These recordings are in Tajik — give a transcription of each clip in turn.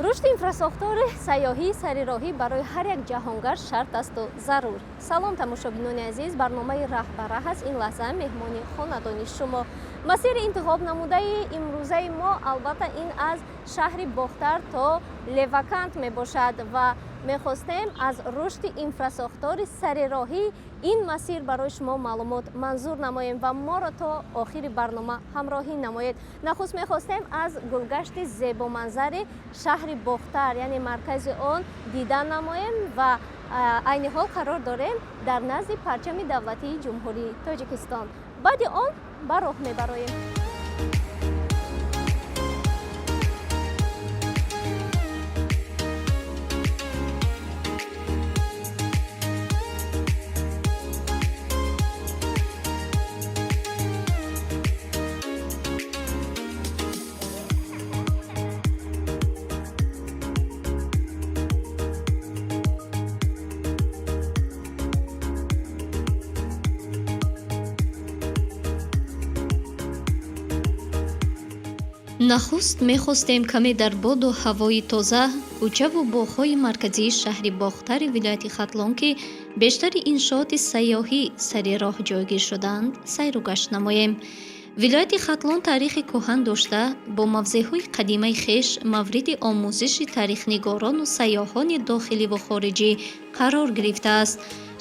Рушди инфрасохтори сайёҳии сарироҳӣ барои ҳар як ҷаҳонгард шарт асту зарур. Салом, тамошобинони азиз, барномаи «Раҳ ба раҳ» аст. Ин лаҳза меҳмони хонадони шумо. Масири интихоб намудаи имрӯзаи мо, албатта, ин аз шаҳри Бохтар то Левакант мебошад ва мехостем аз рушди инфрасохтори сарироҳӣ ин масир барои шумо маълумот манзур намоем ва моро то охири барнома ҳамроҳӣ намоед. Нахуст мехостем аз гулгашти зебоманзари шаҳри Бохтар, яъне маркази он, дидан намоем ва айни ҳол қарор дорем дар назди парчами давлатии Ҷумҳурии Тоҷикистон. Баъди он ба роҳ мебароем. Нахуст мехостем каме дар боду ҳавои тоза, кӯчаву боғҳои марказии шаҳри Бохтари вилояти Хатлон, ки бештари иншооти сайёҳӣ сари роҳ ҷойгир шудаанд, сайру гашт намоем. Вилояти Хатлон таърихи кӯҳан дошта, бо мавзеъҳои қадимаи хеш мавриди омӯзиши таърихнигорону сайёҳони дохиливу хориҷӣ қарор гирифтааст.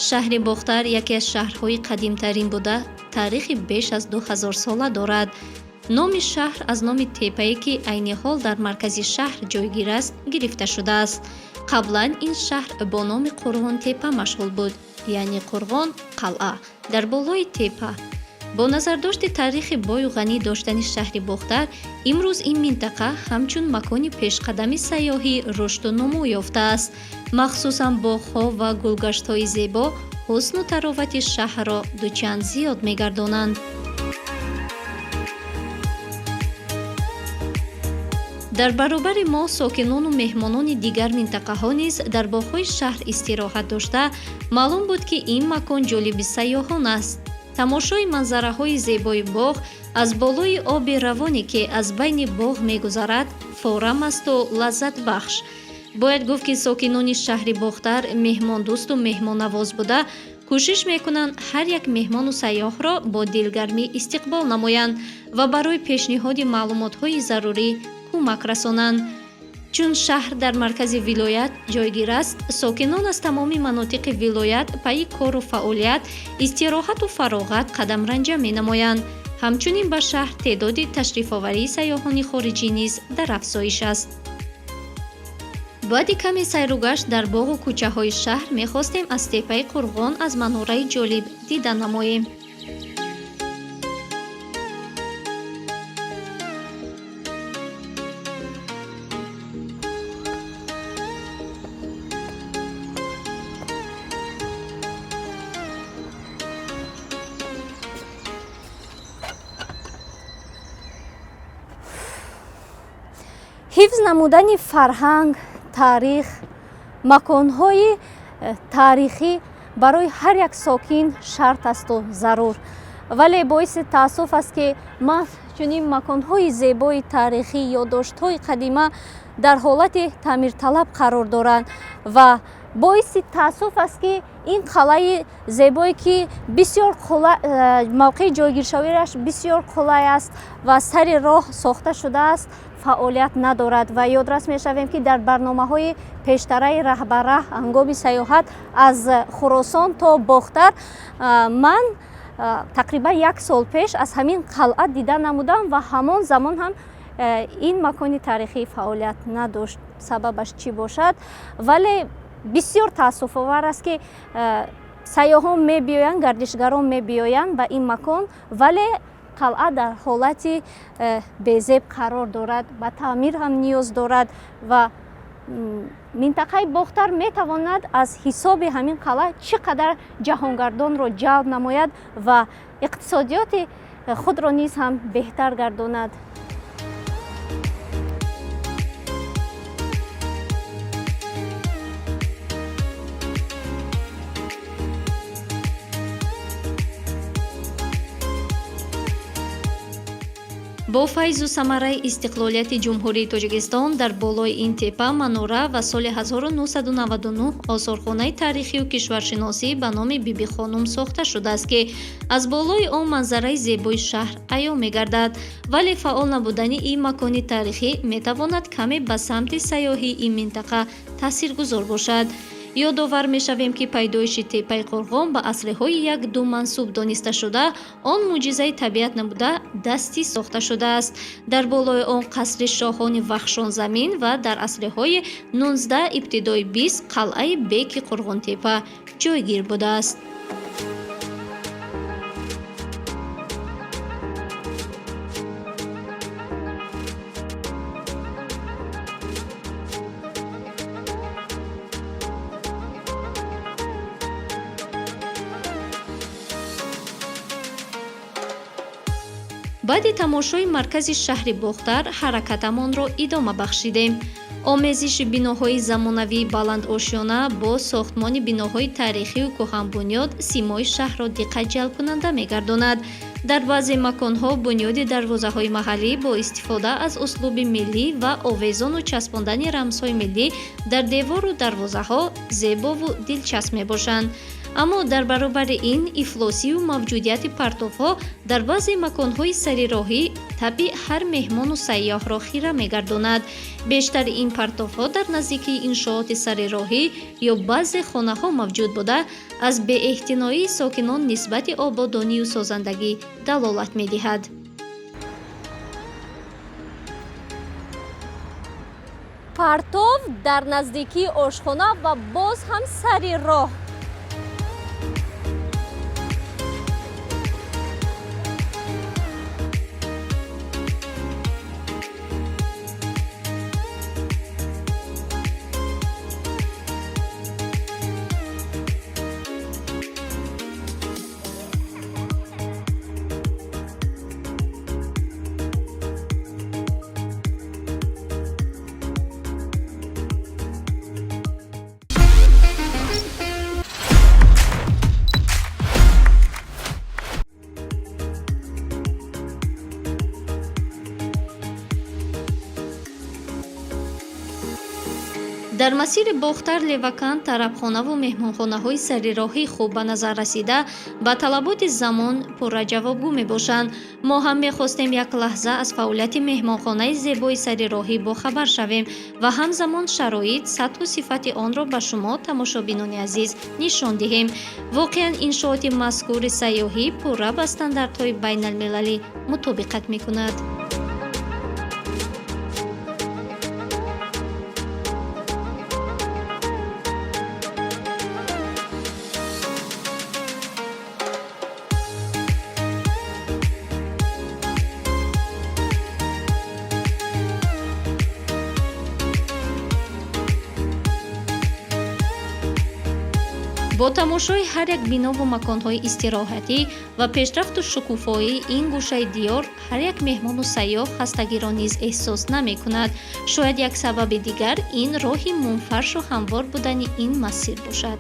Шаҳри Бохтар яке аз шаҳрҳои қадимтарин буда, таърихи беш аз 2000 сола дорад. Номи шаҳр аз номи теппае, ки айни ҳол дар маркази шаҳр ҷойгир аст, гирифта шудааст. Қаблан ин шаҳр бо номи Қурғонтеппа машғул буд, яъне қурғон – қалъа дар болои теппа. Бо назардошти таърихи бою ғанӣ доштани шаҳри Бохтар, имрӯз ин минтақа ҳамчун макони пешқадами сайёҳӣ рушду нумӯ ёфтааст. Махсусан боғҳо ва гулгаштҳои зебо ҳусну таровати шаҳрро дучанд зиёд мегардонанд. Дар баробари мо сокинону меҳмонони дигар минтақаҳо низ дар боғҳои шаҳр истироҳат дошта, маълум буд, ки ин макон ҷолиби сайёҳон аст. Тамошои манзараҳои зебои боғ аз болои оби равоне, ки аз байни боғ мегузарад, форам асту лаззатбахш. Бояд гуфт, ки сокинони шаҳри Бохтар меҳмондӯсту меҳмоннавоз буда, кӯшиш мекунанд, ҳар як меҳмону сайёҳро бо дилгармӣ истиқбол намоянд ва барои пешниҳоди маълумотҳои зарурӣ кӯмак расонанд. Чун шаҳр дар маркази вилоят ҷойгир аст, сокинон аз тамоми манотиқи вилоят пайи кору фаъолият, истироҳату фароғат қадамранҷа менамоянд. Ҳамчунин ба шаҳр теъдоди ташрифоварии сайёҳони хориҷӣ низ дар афзоиш аст. Баъди каме сайругашт дар боғу кӯчаҳои шаҳр, мехостем аз теппаи Қурғон аз манораи ҷолиб дида намоем. Ҳифз намудани фарҳанг, таърих, маконҳои таърихӣ барои ҳар як сокин шарт асту зарур. Вале боиси таассуф аст, ки маҳз чунин маконҳои зебои таърихӣ, ёддоштҳои қадима дар ҳолати таъмирталаб қарор доранд. Ва боиси таассуф аст, ки ин қалъаи зебое, ки бисёр мавқеи ҷойгиршавиаш бисёр қулай аст ва сари роҳ сохта шудааст, фаъолият надорад. Ва ёдрас мешавем, ки дар барномаҳои пештараи «Раҳ ба раҳ», ҳангоми сайёҳат аз Хуросон то Бохтар, ман тақрибан як сол пеш аз ҳамин қалъа дида намудам ва ҳамон замон ҳам ин макони таърихӣ фаъолият надошт. Сабабаш чӣ бошад? Вале бисёр таассуфовар аст, ки сайёҳон мебиёянд, гардишгарон мебиёянд ба ин макон, вале қалъа дар ҳолати безеб қарор дорад, ба таъмир ҳам ниёз дорад. Ва минтақаи Бохтар метавонад аз ҳисоби ҳамин қалъа чӣ қадар ҷаҳонгардонро ҷалб намояд ва иқтисодиёти худро низ ҳам беҳтар гардонад. Бо файзу самараи истиқлолияти Ҷумҳурии Тоҷикистон дар болои ин тепа манора ва соли 1999 осорхонаи таърихию кишваршиносӣ ба номи Бибихонум сохта шудааст, ки аз болои он манзараи зебои шаҳр аён мегардад. Вале фаъол набудани ин макони таърихӣ метавонад каме ба самти сайёҳии ин минтақа таъсиргузор бошад. Ёдовар мешавем, ки пайдоиши теппаи Қурғон ба асриҳои як-ду мансуб дониста шуда, он мӯъҷизаи табиат набуда, дастӣ сохта шудааст. Дар болои он қасри шоҳони Вахшонзамин ва дар асриҳои 19, ибтидои 20 қалъаи беки Қурғонтеппа ҷойгир будааст. Баъди тамошои маркази шаҳри Бохтар ҳаракатамонро идома бахшидем. Омезиши биноҳои замонавии баландошёна бо сохтмони биноҳои таърихию кӯҳанбунёд симои шаҳрро диққатҷалбкунанда мегардонад. Дар баъзе маконҳо бунёди дарвозаҳои маҳаллӣ бо истифода аз услуби миллӣ ва овезону часпондани рамзҳои миллӣ дар девору дарвозаҳо зебову дилчасп мебошанд. Аммо дар баробари ин ифлосию мавҷудияти партовҳо дар баъзе маконҳои сарироҳӣ табъи ҳар меҳмону сайёҳро хира мегардонад. Бештари ин партовҳо дар наздикии иншооти сарироҳӣ ё баъзе хонаҳо мавҷуд буда, аз беэҳтиноии сокинон нисбати ободонию созандагӣ далолат медиҳад. Партов дар наздикии ошхона ва боз ҳам сари роҳ. Дар масири Бохтар Леваканд тарабхонаву меҳмонхонаҳои сарироҳӣ хуб ба назар расида, ба талаботи замон пурра ҷавобгӯ мебошанд. Мо ҳам мехостем як лаҳза аз фаъолияти меҳмонхонаи зебои сарироҳӣ бохабар шавем ва ҳамзамон шароит, сатҳу сифати онро ба шумо, тамошобинони азиз, нишон диҳем. Воқеан, иншооти мазкури сайёҳӣ пурра ба стандартҳои байналмилалӣ мутобиқат мекунад. Бо тамошои ҳар як бинову маконҳои истироҳатӣ ва пешрафту шукуфоии ин гӯшаи диёр ҳар як меҳмону сайёҳ хастагиро низ эҳсос намекунад. Шояд як сабаби дигар ин роҳи мунфаршу ҳамвор будани ин масир бошад.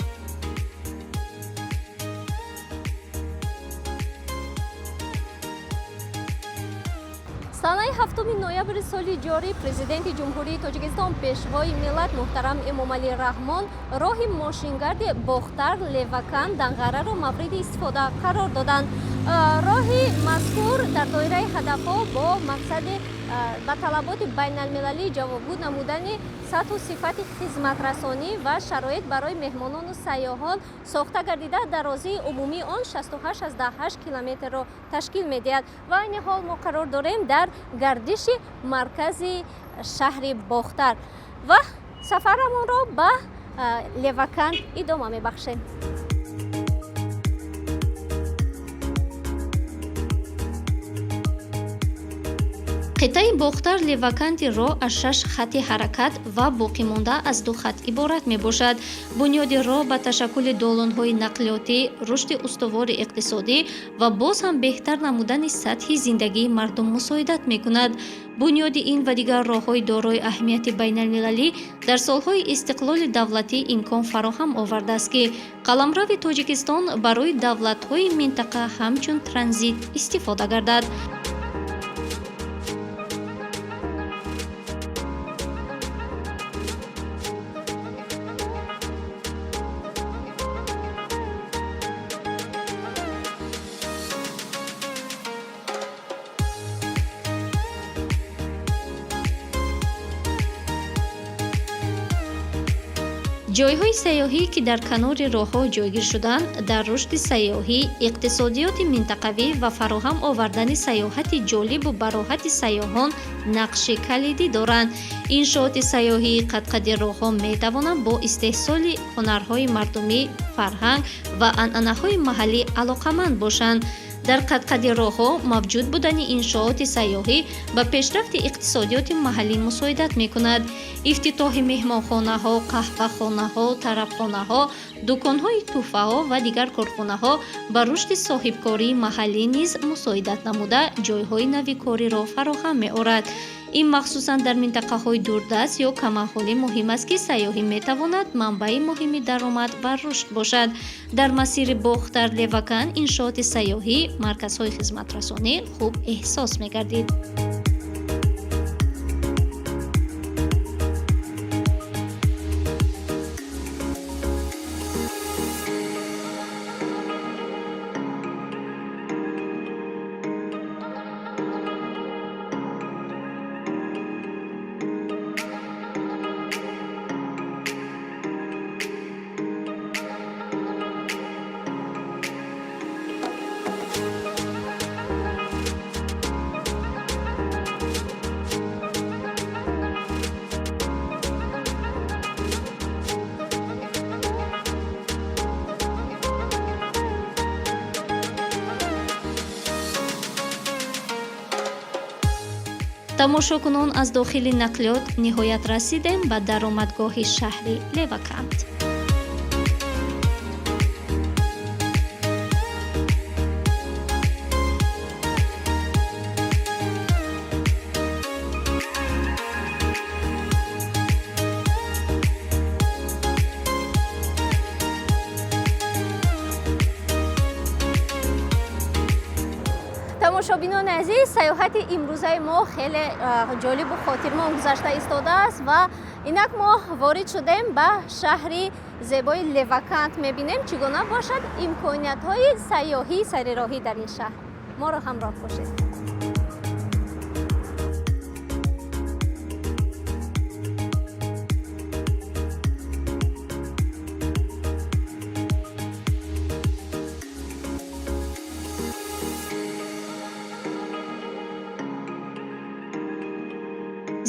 Санаи 7 ноябри соли ҷорӣ Президенти Ҷумҳурии Тоҷикистон, Пешвои миллат муҳтарам Эмомалӣ Раҳмон роҳи мошингарди Бохтар Леваканд Данғараро мавриди истифода қарор доданд. Роҳи мазкур дар доираи ҳадафҳо бо мақсади ба талаботи байналмилалӣ ҷавобгӯ намудани сатҳу сифати хизматрасонӣ ва шароит барои меҳмонону сайёҳон сохта гардида, дарозии умумии он 68,8 километрро ташкил медиҳад. Ва айни ҳол мо қарор дорем дар гардиши маркази шаҳри Бохтар ва сафарамонро ба Леваканд идома мебахшем. Қитъаи Бохтар Леваканди роҳ аз шаш хати ҳаракат ва боқимонда аз ду хат иборат мебошад. Бунёди роҳ ба ташаккули долонҳои нақлиётӣ, рушди устувори иқтисодӣ ва боз ҳам беҳтар намудани сатҳи зиндагии мардум мусоидат мекунад. Бунёди ин ва дигар роҳҳои дорои аҳамияти байналмилалӣ дар солҳои истиқлоли давлатӣ имкон фароҳам овардааст, ки қаламрави Тоҷикистон барои давлатҳои минтақа ҳамчун транзит истифода гардад. Ҷойҳои сайёҳӣ, ки дар канори роҳҳо ҷойгир шуданд, дар рушди сайёҳӣ, иқтисодиёти минтақавӣ ва фароҳам овардани сайёҳати ҷолибу бароҳати сайёҳон нақши калидӣ доранд. Иншооти сайёҳии қадқади роҳҳо метавонанд бо истеҳсоли ҳунарҳои мардумӣ, фарҳанг ва анъанаҳои маҳаллӣ алоқаманд бошанд. Дар қадқади роҳҳо мавҷуд будани иншооти сайёҳӣ ба пешрафти иқтисодиёти маҳаллӣ мусоидат мекунад. Ифтитоҳи меҳмонхонаҳо, қаҳвахонаҳо, тарабхонаҳо, дуконҳои тӯҳфаҳо ва дигар корхонаҳо ба рушди соҳибкории маҳаллӣ низ мусоидат намуда, ҷойҳои нави кориро фароҳам меорад. Ин махсусан дар минтақаҳои дурдаст ё камаҳолӣ муҳим аст, ки сайёҳӣ метавонад манбаи муҳими даромад ва рушд бошад. Дар масири Бохтар Левакан иншооти сайёҳӣ, марказҳои хизматрасонӣ хуб эҳсос мегардид. Тамошокунон, аз дохили нақлиёт ниҳоят расидем ба даромадгоҳи шаҳри Левакант. Тамошобинони азиз, сайёҳати имрӯзаи мо хеле ҷолибу хотирмон гузашта истодааст ва инак мо ворид шудем ба шаҳри зебои Левакант. Мебинем, чӣ гуна бошад имкониятҳои сайёҳии сарироҳӣ дар ин шаҳр. Моро ҳамроҳ бошед.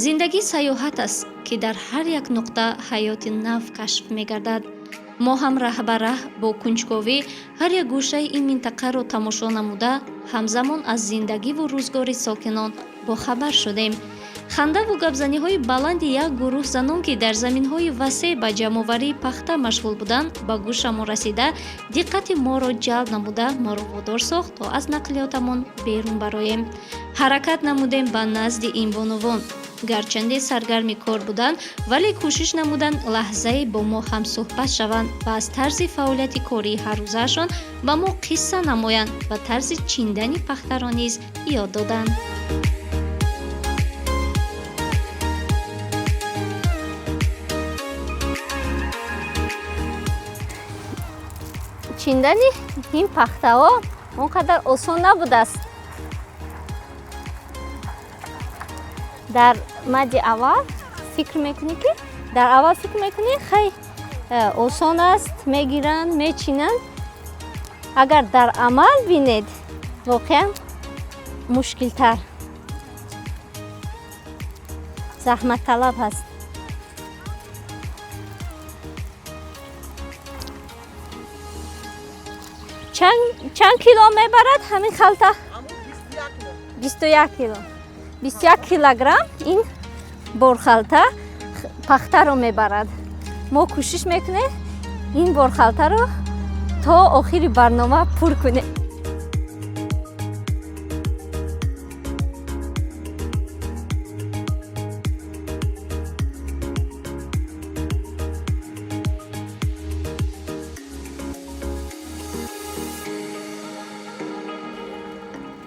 Зиндагӣ сайёҳат аст, ки дар ҳар як нуқта ҳаёти нав кашф мегардад. Мо ҳам раҳ ба раҳ бо кунҷковӣ ҳар як гӯшаи ин минтақаро тамошо намуда, ҳамзамон аз зиндагиву рӯзгори сокинон бохабар шудем. Хандаву гапзаниҳои баланди як гурӯҳ занон, ки дар заминҳои васеъ ба ҷамъоварии пахта машғул буданд, ба гӯшамон расида, диққати моро ҷалб намуда, моро водор сохт, то аз нақлиётамон берун бароем. Ҳаракат намудем ба назди ин бонувон. Гарчанде саргарми кор буданд, вале кӯшиш намуданд лаҳзае бо мо ҳамсӯҳбат шаванд ва аз тарзи фаъолияти кории ҳаррӯзаашон ба мо қисса намоянд ва тарзи чиндани пахтаро низ ёд доданд. Чиндани ин пахтаҳо он қадар осон набудааст. Дар мадди аввал фикр мекунӣ, ки дар аввал фикр мекунӣ, хай, осон аст, мегиранд, мечинанд. Агар дар амал бинед, воқеан мушкилтар, заҳматталаб ҳаст. Чанд кило мебарад ҳамин халта? 21 кило. 21 килограмм ин борхалта пахтаро мебарад. Мо кӯшиш мекунем ин борхалтаро то охири барнома пур кунем.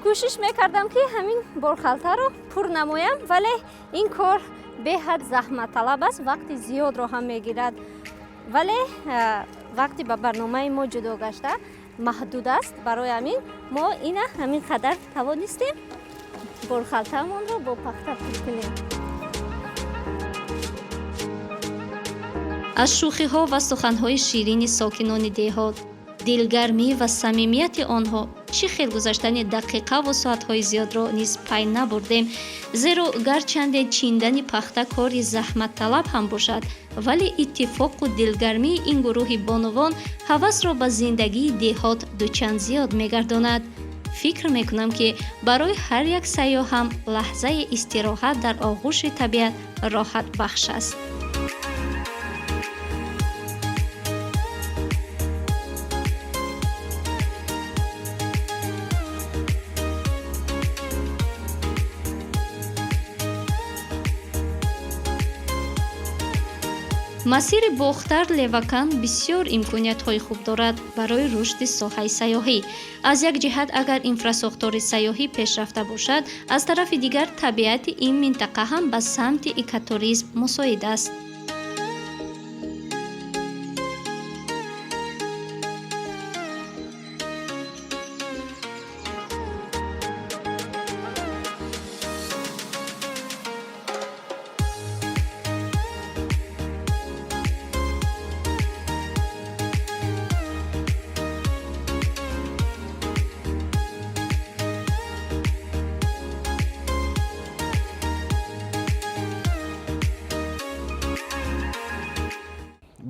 Кӯшиш мекардам, ки ҳамин борхалтаро пур намоям, вале ин кор беҳад заҳматталаб аст, вақти зиёдро ҳам мегирад, вале вақти ба барномаи мо ҷудо гашта маҳдуд аст. Барои ҳамин мо ина ҳамин қадар тавонистем борхалтаамонро бо пахта пур кунем. Аз шӯхиҳо ва суханҳои ширини сокинони деҳот, дилгармӣ ва самимияти онҳо чӣ хел гузаштани дақиқаву соатҳои зиёдро низ пай набурдем, зеро гарчанде чиндани пахта кори заҳматталаб ҳам бошад, вале иттифоқу дилгармии ин гурӯҳи бонувон ҳавасро ба зиндагии деҳот дучанд зиёд мегардонад. Фикр мекунам, ки барои ҳар як сайёҳ ҳам лаҳзаи истироҳат дар оғӯши табиат роҳатбахш аст. Масири Бохтар Левакан бисёр имкониятҳои хуб дорад барои рушди соҳаи сайёҳӣ. Аз як ҷиҳат, агар инфрасохтори сайёҳӣ пешрафта бошад, аз тарафи дигар, табиати ин минтақа ҳам ба самти экотуризм мусоид аст.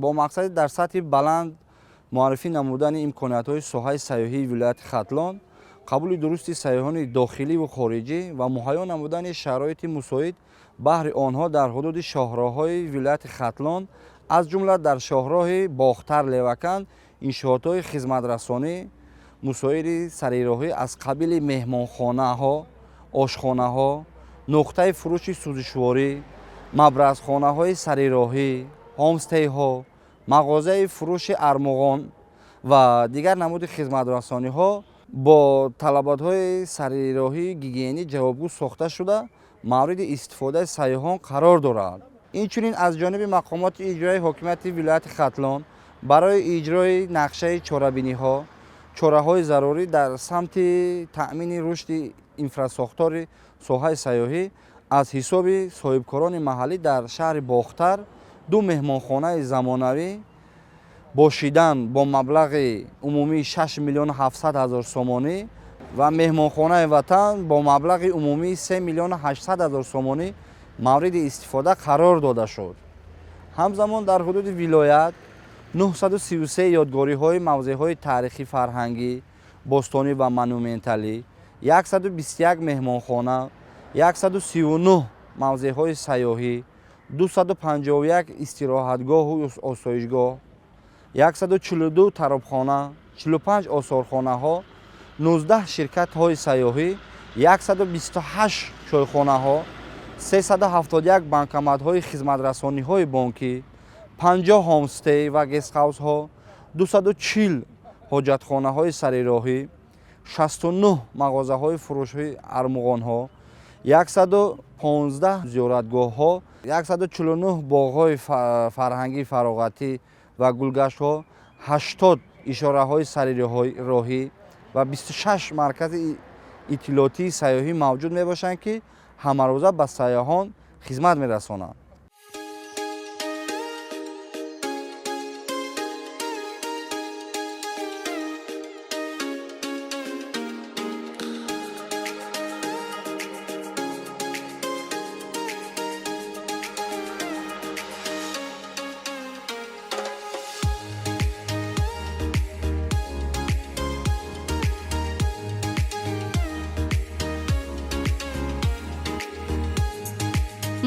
Бо мақсади дар сатҳи баланд муаррифӣ намудани имкониятҳои соҳаи сайёҳии вилояти Хатлон, қабули дурусти сайёҳони дохиливу хориҷӣ ва муҳайё намудани шароити мусоид баҳри онҳо дар ҳудуди шоҳроҳҳои вилояти Хатлон, аз ҷумла дар шоҳроҳи Бохтар Леваканд, иншоотҳои хизматрасонӣ мусоиди сарироҳӣ аз қабили меҳмонхонаҳо, ошхонаҳо, нуқтаи фурӯши сӯзишворӣ, мабразхонаҳои сарироҳӣ, ҳомстейҳо, мағозаи фурӯши армуғон ва дигар намуди хизматрасониҳо бо талаботҳои сарироҳии гигиенӣ ҷавобгӯ сохта шуда, мавриди истифодаи сайёҳон қарор дорад. Инчунин, аз ҷониби мақомоти иҷроии ҳокимияти вилояти Хатлон барои иҷрои нақшаи чорабиниҳо чораҳои зарурӣ дар самти таъмини рушди инфрасохтори соҳаи сайёҳӣ аз ҳисоби соҳибкорони маҳаллӣ дар шаҳри Бохтар ду меҳмонхонаи замонавӣ бошидан бо маблағи умумии 6 миллиону 700 ҳазор сомонӣ ва меҳмонхонаи Ватан бо маблағи умумии 3 миллиону 800 ҳазор сомонӣ мавриди истифода қарор дода шуд. Ҳамзамон, дар ҳудуди вилоят 933 ёдгориҳои мавзеъҳои таърихӣ, фарҳангӣ, бостонӣ ва монументалӣ, 121 меҳмонхона, 139 мавзеъҳои сайёҳӣ, 251 истироҳатгоҳу осоишгоҳ, 142 таробхона, 45 осорхонаҳо, 19 ширкатҳои сайёҳӣ, 128 чойхонаҳо, 371 банкоматҳои хизматрасониҳои бонкӣ, 50 ҳомстей ва гестхаусҳо, 240 ҳоҷатхонаҳои сарироҳӣ, 69 мағозаҳои фурӯши армуғонҳо, 115 зиёратгоҳҳо, 149 боғҳои фарҳангии фароғатӣ ва гулгаштҳо, 80 ишораҳои сарироҳӣ ва 26 маркази иттилоотии сайёҳӣ мавҷуд мебошанд, ки ҳамарӯза ба сайёҳон хизмат мерасонанд.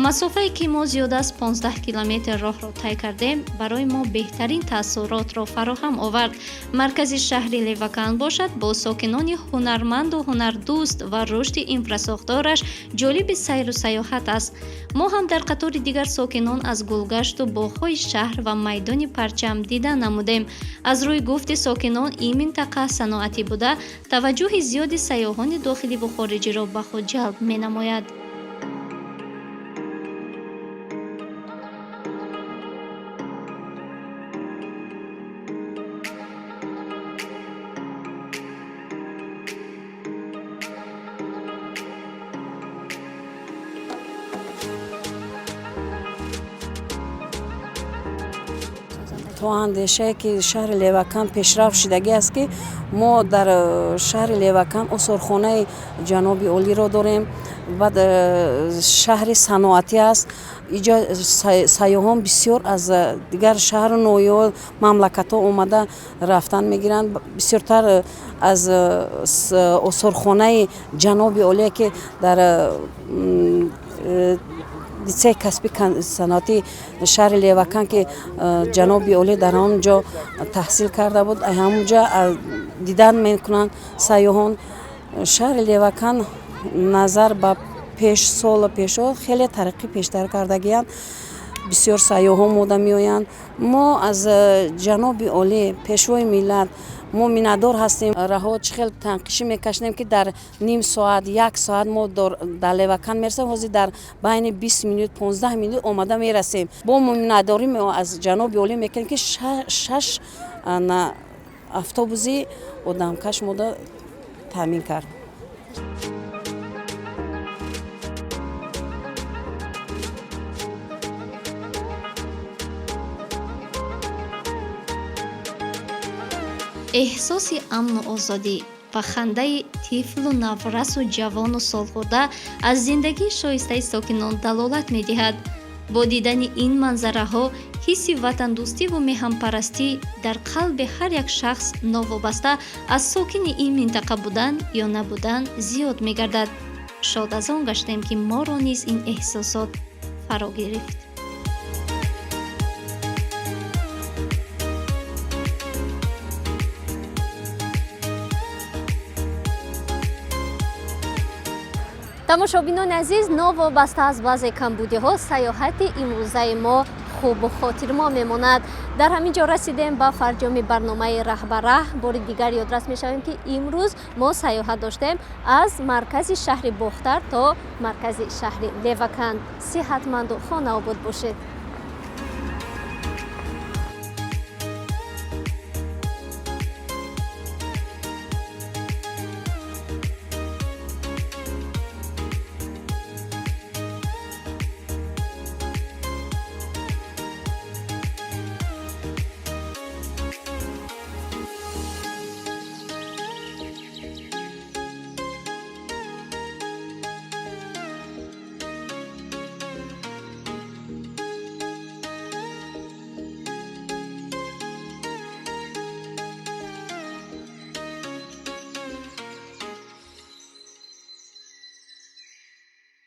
Масофае, ки мо зиёда аз 15 километр роҳро тай кардем, барои мо беҳтарин таассуротро фароҳам овард. Маркази шаҳри Левакан бошад, бо сокинони ҳунарманду ҳунардӯст ва рушди инфрасохтораш ҷолиби сайру сайёҳат аст. Мо ҳам дар қатори дигар сокинон аз гулгашту боғҳои шаҳр ва майдони Парчам дида намудем. Аз рӯи гуфти сокинон, ин минтақа саноатӣ буда, таваҷҷӯҳи зиёди сайёҳони дохиливу хориҷиро ба худ ҷалб менамояд. То андешае ки шаҳри Левакан пешрафт шудагӣ аст, ки мо дар шаҳри Левакан осорхонаи ҷаноби олиро дорем. Баъд шаҳри саноатӣ аст. Иҷо сайёҳон бисёр аз дигар шаҳру ноҳияҳо, мамлакатҳо омада рафтан мегиранд. Бисёртар аз осорхонаи ҷаноби олие, ки дар литсеи касби саноатии шаҳри Левакан, ки ҷаноби олӣ дар он ҷо таҳсил карда буд, ҳамонҷа дидан мекунанд сайёҳон. Шаҳри Левакан назар ба пеш сола пешо хеле тараққӣ пештар кардагиянд. Бисёр сайёҳон омода меоянд. Мо аз ҷаноби олӣ, пешвои миллат, мо миннатдор ҳастем. Раҳо чӣ хел танқишӣ мекашидем, ки дар ним соат, як соат мо дар Левакан мерасем. Ҳозир дар байни 20 минут, 15 минут омада мерасем. Бо миннатдорӣ аз ҷаноби олӣ мекунем, ки шаш автобуси одамкаш мода таъмин кард. Эҳсоси амну озодӣ ва хандаи тифлу наврасу ҷавону солхӯрда аз зиндагии шоистаи сокинон далолат медиҳад. Бо дидани ин манзараҳо ҳисси ватандӯстиву меҳанпарастӣ дар қалби ҳар як шахс новобаста аз сокини ин минтақа будан ё набудан зиёд мегардад. Шод аз он гаштем, ки моро низ ин эҳсосот фаро гирифт. Тамошобинони азиз, новобаста аз баъзе камбудиҳо, сайёҳати имрӯзаи мо хубу хотирмо мемонад. Дар ҳамин ҷо расидем ба фарҷоми барномаи «Раҳ ба раҳ». Бори дигар ёдрас мешавем, ки имрӯз мо сайёҳат доштем аз маркази шаҳри Бохтар то маркази шаҳри Леваканд. Сиҳатманду хонаобод бошед.